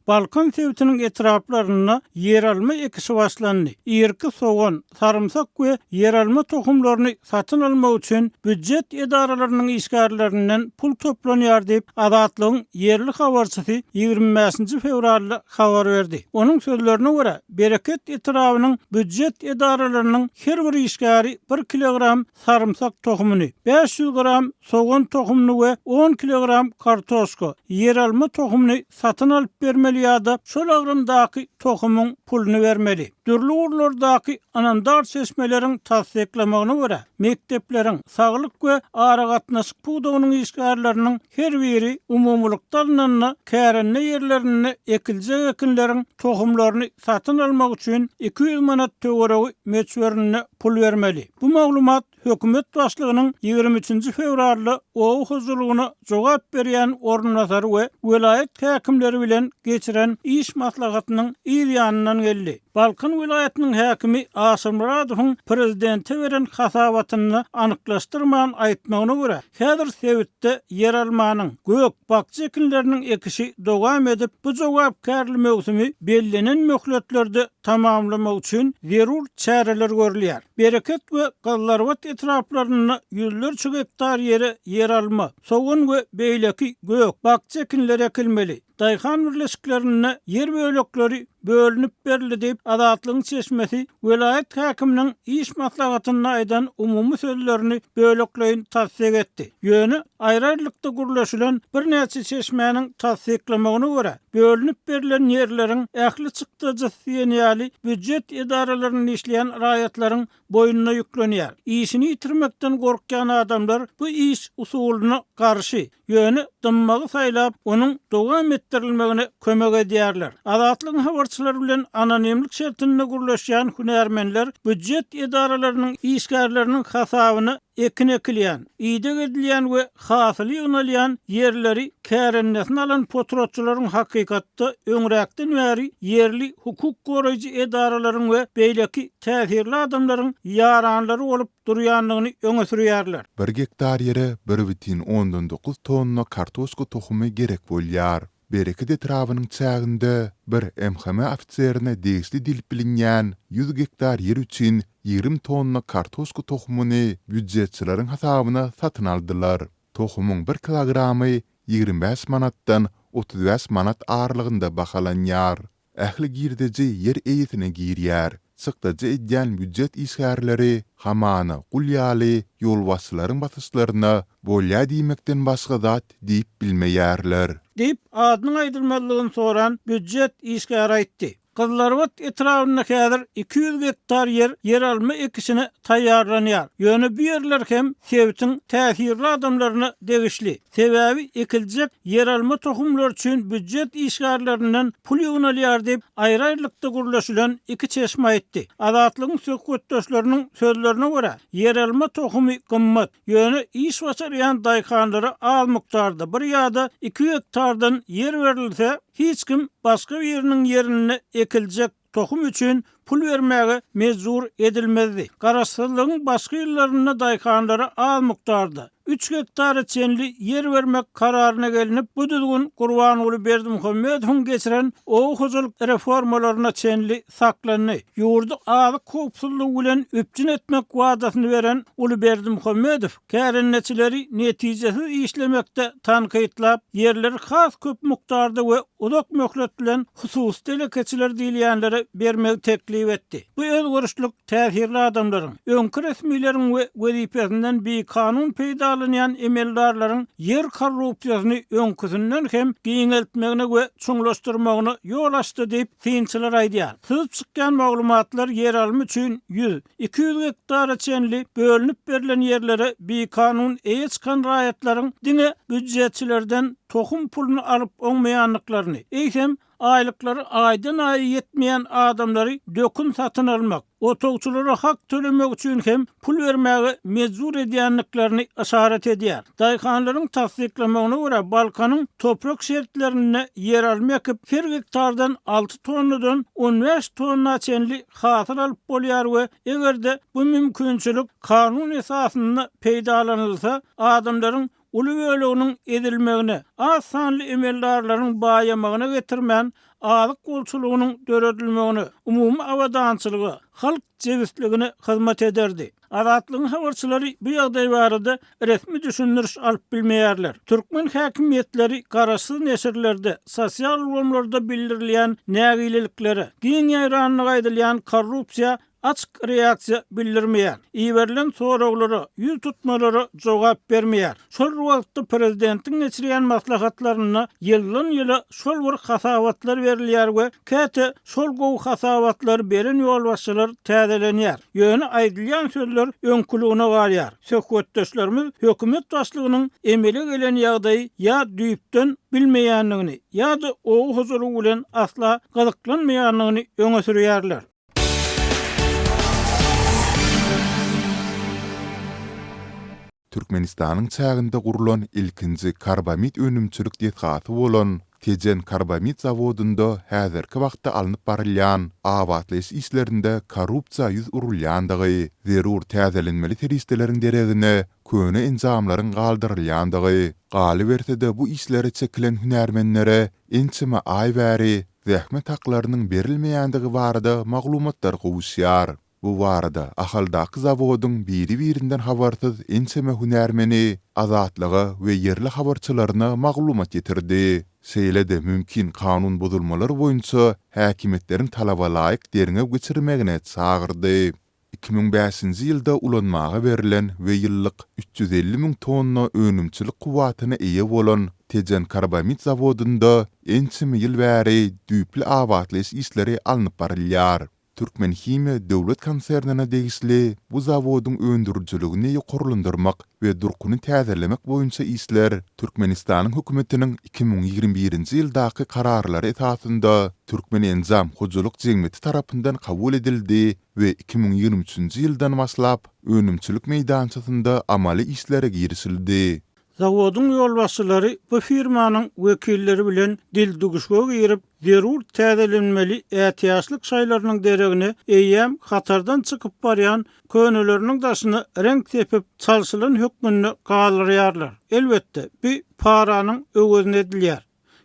Balkan sebitiniň etraplarynda ýeralma ekişi başlandy. Irki sogan, sarymsak we ýeralma tohumlaryny satyn almak üçin býujet edaralarynyň işgärlerinden pul toplanýar diýip, Azatlygyň ýerli habarçysy 25-nji fewralda habar berdi. Onuň sözlerine görä, Bereket etrabynyň býujet edaralarynyň her bir işgäri bir kilogram sarymsak tohumyny, 500 gram sogan tohumyny we on kilogram kartoşka, ýeralma tohumyny satyn alyp bermeli ýa-da şol agramdaky tohumyň puluny bermeli. Dürli ugurlardaky ynamdar çeşmeleriň tassyklamagyna görä, mekdepleriň, saglyk we aragatnaşyk pudagynyň işgärleriniň her biri umumylykda alnanda kärende ýerlerinde ekiljek ekinleriň tohumlaryny satyn almak üçin 200 manat töweregi möçberinde pul bermeli. Bu maglumat hökümet başlygynyň 23-nji fewralda oba hojalygyna jogap berýän orunbasary we welaýat häkimleri bilen geçiren iş maslahatynyň yz ýanyndan geldi. Balkan welaýatynyň häkimi Aşyr Myradowyň prezidente beren hasabatynda anyklaşdyrman aýtmagyna görä, häzir sebitde ýeralmanyň, gök, bakja ekinleriniň ekişi dowam edip, bu jogapkärli möwsümi bellenen möhletlerde tamamlamak üçin zerur çäreler görülýär. Bereket we Gyzylarbat etraplarynda ýüzlerçe gektar ýere ýeralma, sogan we beýleki gök, bakja ekinleri ekilmeli. Daýhan birleşiklerinde ýer bölekleri bölünip berildi diýip, Azatlygyň çeşmesi welaýat häkiminiň iş maslahatynda aýdan umumy sözlerini bölekleýin tassyk etdi. Ýöne aýry-aýrylykda gürleşilen birnäçe çeşmäniň tassyklamagyna görä, bölünip berlen ýerleriň ähli çykdajysy diýen ýaly býujet edaralarynda işleýän raýatlaryň boýnuna ýüklenýär. Işini ýitirmekden gorkýan adamlar bu iş usulyna garşy, ýöne dymmagy saýlap, onuň dowam etdirilmegine kömek edýärler. Azatlygyň habarçylary bilen anonimlik şertinde gürleşýän hünärmenler býujet edaralarynyň işgärleriniň hasabyna ekin ekilýän, ideg edilýän we hasyly ýygnalýan ýerleri kärendesine alan potratçylaryň hakykatda öňräkden bäri ýerli hukuk goraýjy edaralaryň we beýleki täsirli adamlaryň ýaranlary bolup durýandygyny öňe sürýärler. Bir gektar ýere 1,9 tonna kartoşka tohumy gerek bolýar. Bereket etrabynyň çäginde bir MHM ofiserine degişli diýlip bilinýän 100 gektar ýer üçin 20 tonna kartoşka tohumyny býujetçileriň hasabyna satyn aldylar. Tohumyň bir kilogramy 25 manatdan 35 manat aralygynda bahalanýar. Ähli girdeji ýer eýesine girýär. Çykdajy edýän býujet işgärleri hamana gul ýaly ýolbaşçylaryň basyşlaryna bolýa diýmekden başga zat diýip bilmeýärler. Diýip, adynyň aýdylmazlygyny soran býujet işgäri aýtdy. Gyzylarbat etrabynda häzir 200 gektar ýer ýeralma ekişine taýýarlanýar. Ýöne bu ýerler hem sebitiň täsirli adamlaryna degişli. Sebäbi ekiljek ýeralma tohumlary üçin býujet işgärlerinden pul ýygnalýar diýip, aýry-aýrylykda gürleşilen iki çeşme aýtdy. Azatlygyň söhbetdeşleriniň sözlerine görä, ýeralma tohumy gymmat, ýöne iş başarýan daýhanlara az mukdarda, bir ýa-da iki gektardan ýer berilse, hiç kim başga biriniň ýerinde ekiljek tohum üçin pul bermäge mejbur edilmezdi. Garaşsyzlygyň başky ýyllarynda daýhanlara az mukdarda, üç gektara çenli ýer bermek kararyna gelnip, bu düzgün Gurbanguly Berdimuhamedowyň geçiren oba hojalyk reformalaryna çenli saklandy. Ýurdy azyk howpsuzlygy bilen üpjün etmek wadasyny beren uly Berdimuhamedow kärendeçileri netijesiz işlemekde tankytlap, ýerleri has köp mukdarda we uzak möhlet bilen hususy telekeçiler diýilýänlere bermegi teklip etdi. Bu özgerişlik täsirli adamlaryň, öňki resmileriň we wezipesinden bikanun peýdalanýan emeldarlaryň ýer korrupsiýasyny öňküsinden hem giňeltmegine we çuňlaşdyrmagyna ýol açdy diýip, synçylar aýdýar. Syzyp çykýan maglumatlar ýeralma üçin 100, 200 gektara çenli bölünip berlen ýerlere bikanun eýe çykan raýatlaryň diňe býujetçilerden tohum puluny alyp oňmaýandyklaryny, eýsem, aýlyklary aýdan-aýa ýetmeýän adamlary dökün satyn almak, otagçylara hak tölemek üçin hem pul bermäge mejbur edýändiklerini yşarat edýär. Daýhanlaryň tassyklamagyna görä, Balkanyň toprak şertlerinde ýeralma ekip, her gektardan alty tonnadan 15 tonna çenli hasyl alyp bolýar we eger-de bu mümkinçilik kanun esasynda peýdalanylsa, adamlaryň uly böleginiň ezilmegine, az sanly emeldarlaryň baýamagyna getirmän, azyk bolçulygynyň döredilmegine, umumy abadançylyga, halk jebisligine hyzmat ederdi. Azatlygyň habarçylary bu ýagdaý barada resmi düşündiriş alyp bilmeýärler. Türkmen häkimiýetleri garaşsyz neşirlerde, sosial ulgamlarda bildirilýän nägileliklere, giň ýaýrandygy aýdylýan korrupsiýa açyk reaksiýa bildirmeýär. Iberilen soraglara, ýüz tutmalara jogap bermeýär. Şol bir wagtda prezidentiň geçirýän maslahatlarynda ýyldan-ýyla şol bir hasabatlar berilýär we käte şol gowy hasabatlary beren ýolbaşçylar täzelenýär. Ýöne aýdylýan sözler öňküligine galýar. Söhbetdeşlerimiz hökümet başlygynyň emele gelen ýagdaýy ýa düýpden bilmeýändigini, ýa-da oba hojalygy bilen asla gyzyklanmaýandygyny öňe sürýärler. Türkmenistanyň çäginde gurlan ilkinji karbamid önümçilik desgasy bolan Tejen karbamid zawodynda häzirki wagtda alnyp barylýan abatlaýyş işlerinde korrupsiýa ýüz urulýandygy, zerur täzelenmeli serişdeleriň deregine köne enjamlaryň galdyrylýandygy, galyberse-de bu işlere çekilen hünärmenlere ençeme aý bäri zähmet haklarynyň berilmeýändigi barada maglumatlar gowuşýar. Bu barada Ahaldaky zawodyň biri-birinden habarsyz ençeme hünärmeni Azatlyga we ýerli habarçylaryna maglumat ýetirdi. Şeýle-de mümkin kanun bozulmalar boýunça häkimiýetleriň talaba laýyk derňew geçirmegine çagyrdy. 2005-nji ýylda ulanmaga berlen we ýyllyk 350 müň tonna önümçilik kuwwatyna eýe bolan Tejen karbamid zawodynda ençeme ýyl bäri düýpli abatlaýyş işleri alnyp barylýar. Türkmenhimiýa döwlet konsernine degişli bu zawodyň öndürijiligini ýokarlandyrmak we durkuny täzelemek boýunça işler Türkmenistanyň Hökümetiniň 2021-nji ýyldaky Kararlary esasynda Türkmenenjam hojalyk jemgyýeti tarapyndan kabul edildi we 2023-nji ýyldan başlap önümçilik meýdançasynda amaly işlere girişildi. Zawodyň ýolbaşçylary bu firmanyň wekilleri bilen dildüwüşige girip, zerur täzelenmeli ätiýaçlyk şaýlarynyň deregine eýýäm hatardan çykyp barýan köneleriniň daşyna reňk sepip, çalşylan hökmünde galdyrýarlar. Elbetde, bu paranyň öwezine edilýär.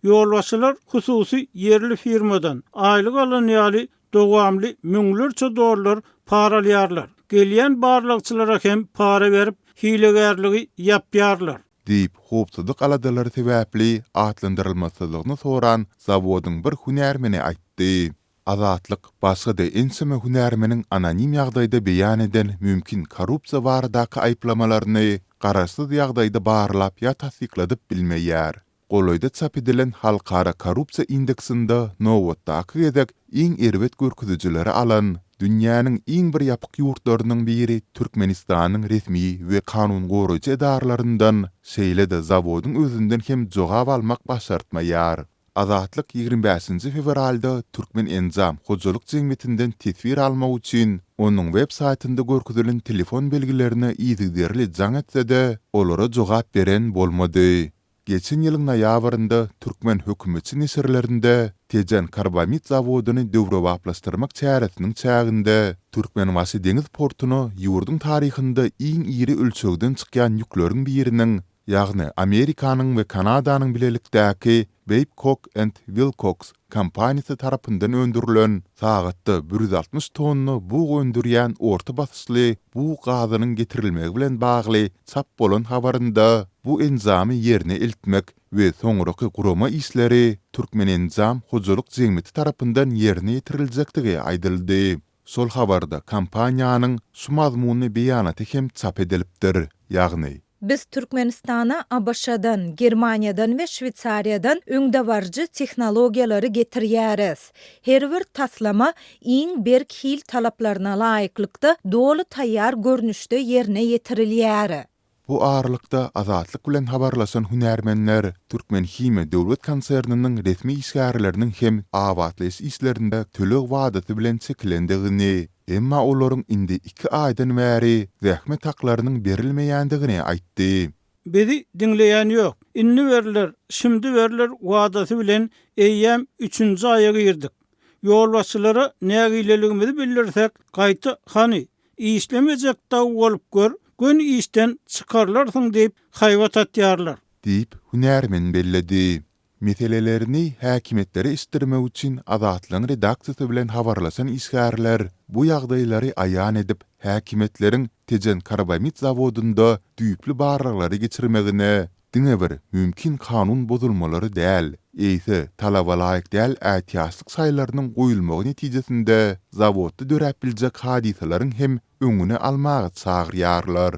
Ýolbaşçylar hususy ýerli firmadan aýlyk alan ýaly dowamly müňlerçe dollar para alýarlar. Gelýän barlagçylara hem para berip, hilegärligi ýapýarlar. Diýip, howpsuzlyk aladalary sebäpli atlandyrylmasyzlygyny soran zawodyň bir hünärmeni aýtdy. Azatlyk başga-da ençeme hünärmeniň anonim ýagdaýda beýan eden mümkin korrupsiýa baradaky aýyplamalaryny garaşsyz ýagdaýda barlap ýa tassykladyp bilmeýär. Golaýda çap edilen Halkara korrupsiýa indeksinde nobatdaky gezek iň erbet görkezijileri alan, dünýäniň iň bir ýapyk ýurtlarynyň biri Türkmenistanyň resmi we kanun goraýjy edaralaryndan, şeýle-de zawodyň özünden hem jogap almak başartmaýar. Azatlyk 25-nji fewralda Türkmen enjam hojalyk jemgyýetinden teswir almak üçin onuň web saýtynda görkezilen telefon belgilerine yzygiderli jaň etse-de, olara jogap beren bolmady. Geçen ýylyň noýabrynda türkmen hökümetçi neşirlerinde Tejen karbamid zawodyny döwrebaplaşdyrmak çäresiniň çäginde Türkmenbaşy deňiz portuna ýurduň taryhynda iň iri ölçegden çykýan ýükleriň biriniň ýagny Amerikanyň we Kanadanyň bilelikdäki Babcock and Wilcox kompaniýasy tarapyndan öndürilen, sagatda 160 tonna bug öndürýän orta basyşly bug gazynyň getirilmegi bilen bagly çap bolan habarynda bu enjamy ýerine eltmek we soňraky gurama işleri Türkmenenjam hojalyk jemgyýeti tarapyndan ýerine ýetiriljekdigi aýdyldy. Şol habarda kompaniýanyň şu mazmunly beýanaty hem çap edilipdir, ýagny. Biz Türkmenistana ABŞ-dan, Germaniýadan we Şweýsariýadan öňdebaryjy tehnologiýalary getirýäris. Her bir taslama iň berk hil talaplaryna laýyklykda doly taýýar görnüşde ýerine ýetirilýär. Bu aralykda, Azatlyk bilen habarlaşan hünärmenler Türkmenhimiýa döwlet konserniniň resmi işgärleriniň hem abatlaýyş işlerinde töleg wadasy bilen çekilendigini, emma olaryň indi iki aýdan bäri zähmet haklarynyň berilmeýändigini aýtdy. Bizi diňleýän ýok. Indi berler, şimdi berler wadasy bilen eýýäm üçünji aýa girdik. Ýolbaşçylara nägileligimizi bildirsek, gaýta hany, işlemejek dagy bolup gör, göni işden çykarylarsyň diýip haýbat atýarlar. Diýip, hünärmen belledi. Meselelerini häkimiýetlere eşitdirmek üçin Azatlygyň redaksiýasy bilen habarlaşan işgärler bu ýagdaýlary aýan edip, häkimiýetleriň Tejen karbamid zawodynda düýpli barlaglary geçirmegine, diňe bir mümkin kanun bozulmalary däl, eýse talaba laýyk däl ätiýaçlyk şaýlarynyň goýulmagy netijesinde zawodda döräp biljek hadysalaryň hem öňüni almaga çagyrýarlar.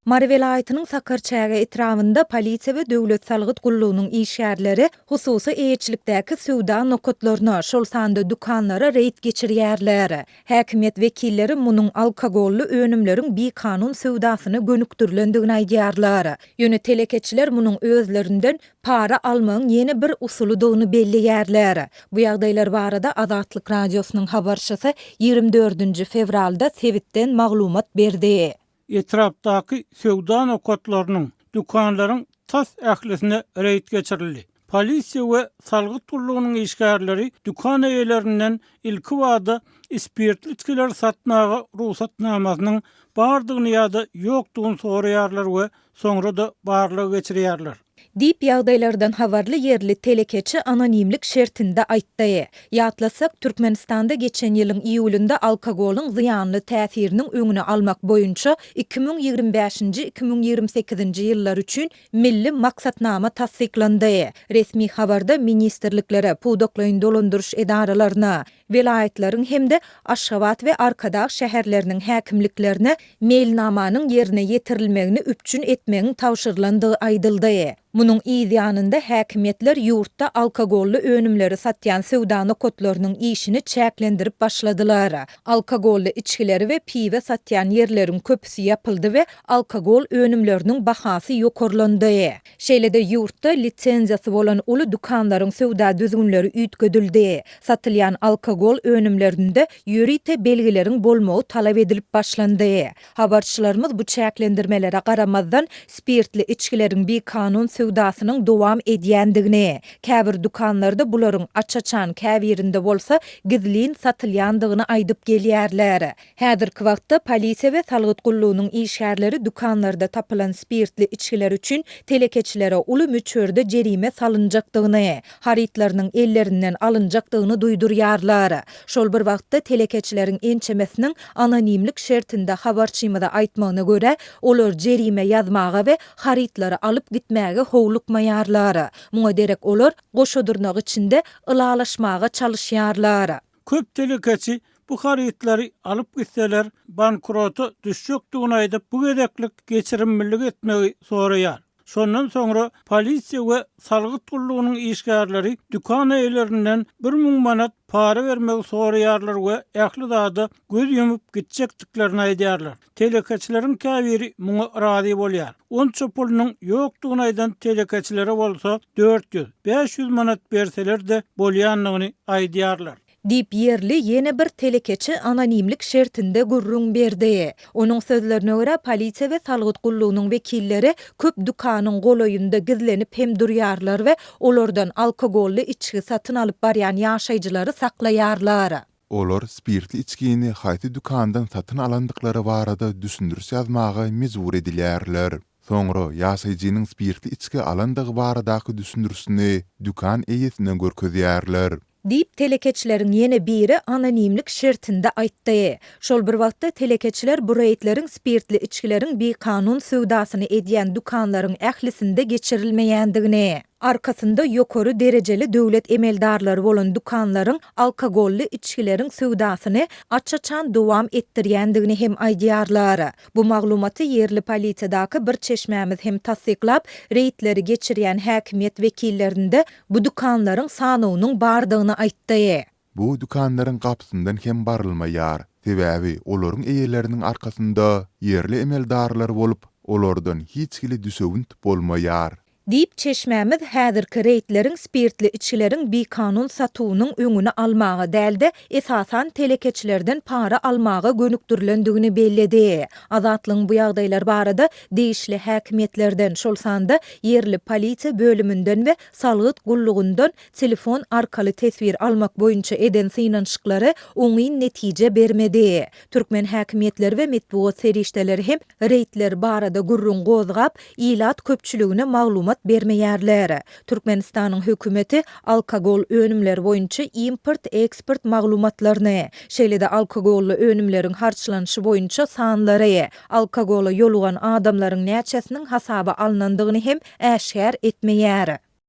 Mary welaýatynyň Sakarçäge etrabynda polisiýa we döwlet salgyt gullugynyň işgärleri hususy eýeçilikdäki söwda nokatlaryna, şol sanda dükanlara reýd geçirýärler. Häkimiýet wekilleri munuň alkogolly önümleriň bikanun söwdasyna gönükdirilendigini aýdýarlar. Ýöne telekeçiler munuň özlerinden para almagyň ýene bir usulydygyny belleýärler. Bu ýagdaýlar barada Azatlyk Radiosynyň habarçysy 24-nji fewralda sebitden maglumat berdi. Etrapdaky söwda nokatlarynyň, dükanlaryň tas ählisine reýd geçirildi. Polisiýa we salgyt gullugynyň işgärleri dükan eýelerinden ilkibada spirtli içgileri satmaga rugsatnamasynyň bardygyny ýa-da ýokdugyny soraýarlar we soňra-da barlag geçirýärler. Diýip, ýagdaýlardan habarly ýerli telekeçi anonimlik şertinde aýtdy. Ýatlasak, Türkmenistanda geçen ýylyň iýulynda alkogolyň zyýanly täsiriniň öňüni almak boýunça 2025-nji, 2028-nji ýyllar üçin milli maksatnama tassyklandy. Resmi habarda ministrliklere, pudaklaýyn dolandyryş edaralaryna, welaýatlaryň hem-de Aşgabat we Arkadag şäherleriniň häkimliklerine meýilnamanyň ýerine ýetirilmegini üpjün etmegiň tabşyrylandygy aýdyldy. Munuň yz ýanynda häkimiýetler ýurtda alkogolly önümleri satýan söwda nokatlarynyň işini çäklendirip başladylar. Alkogolly içgileri we piwe satýan ýerleriň köpüsi ýapyldy we alkogol önümleriniň bahasy ýokarlandy. Şeýle-de ýurtda lisenziýasy bolan uly dükanlaryň söwda düzgünleri üýtgedildi. Satylýan alkogol önümlerinde ýörite belgileriň bolmagy talap edilip başlandy. Habarçylarymyz bu çäklendirmelere garamazdan, spirtli içgileriň bikanun söwdasynyň dowam edýändigini, käbir dükanlarda bularyň aç-açan, käbirinde bolsa gizlin satylýandygyny aýdyp gelýärler. Häzirki wagtda polisiýa we salgyt gullugynyň işgärleri dükanlarda tapylan spirtli içgiler üçin telekeçilere uly möçberde jerime salynjakdygyny, harytlarynyň ellerinden alynjakdygyny duýdurýarlar. Şol bir wagtda, telekeçileriň ençemesiniň anonimlik şertinde habarçymyza aýtmagyna görä, olar jerime ýazmaga we harytlary alyp gitmäge howlukmaýarlar. Muňa derek olar goşa dyrnak içinde ylalaşmaga çalyşýarlar. Köp telekeçi bu harytlary alyp gitseler, bankrota düşjekdigini aýdyp, bu gezeklik geçirimlilik etmegi soraýar. Şondan soňra polisiýa we salgyt gullugynyň işgärleri dükan eýelerinden 1000 manat para bermegi soraýarlar we ähli zada göz ýumup gitjekdiklerini aýdýarlar. Telekeçileriň käbiri muňa razy bolýar. Onça pulunyň ýokdugyny aýdan telekeçilere bolsa 400, 500 manat berseler-de bolýandygyny aýdýarlar. Diýip, ýerli ýene bir telekeçi anonimlik şertinde gürrüň berdi. Onuň sözlerine görä, polisiýa we salgyt gullugynyň wekilleri köp dükanyň golaýynda gizlenip hem durýarlar we olardan alkogolly içgi satyn alyp barýan ýaşaýjylary saklaýarlar. Olar spirtli içgini haýsy dükandan satyn alandyklary barada düşündiriş ýazmaga mejbur edilýärler. Soňra ýaşaýjynyň spirtli içgi alandygy baradaky düşündirişini dükan eýesine görkezýärler. Diýip, telekeçileriň ýene biri anonimlik şertinde aýtdy. Şol bir wagtda, telekeçiler bu reýdleriň spirtli içgileriň bikanun söwdasyny edýän dükanlaryň ählisinde geçirilmeýändigini, arkasynda ýokary derejeli döwlet emeldarlary bolan dükanlaryň alkogolly içgileriň söwdasyny aç-açan dowam etdirýändigini hem aýdýarlar. Bu maglumaty ýerli polisiýadaky bir çeşmämiz hem tassyklap, reýdleri geçirýän häkimiýet wekillerinde bu dükanlaryň sanawynyň bardygyny aýtdy. Bu dükanlaryň gapysyndan hem barylmaýar. Sebäbi olaryň eýeleriniň arkasynda ýerli emeldarlar bolup, olardan hiç hili düşewünt bolmaýar. Diýip, çeşmämiz häzirki reýdleriň spirtli içgileriň bikanun satuwynyň öňüni almaga däl-de, esasan telekeçilerden para almaga gönükdirilendigini belledi. Azatlygyň bu ýagdaýlar barada degişli häkimiýetlerden, şol sanda ýerli polisiýa bölüminden we salgyt gullugyndan telefon arkaly teswir almak boýunça eden synanyşyklary oňyn netije bermedi. Türkmen häkimiýetleri we metbugat serişdeleri hem reýdler barada gürrüň gozgap, ilat köpçüligine maglumat bermeýärler. Türkmenistanyň hökümeti alkogol önümleri boýunça import-eksport maglumatlaryny, şeýle-de alkogolly önümleriň harçlanyşy boýunça sanlary, alkogola ýolugan adamlaryň näçesiniň hasaba alnandygyny hem äşgär etmeýär.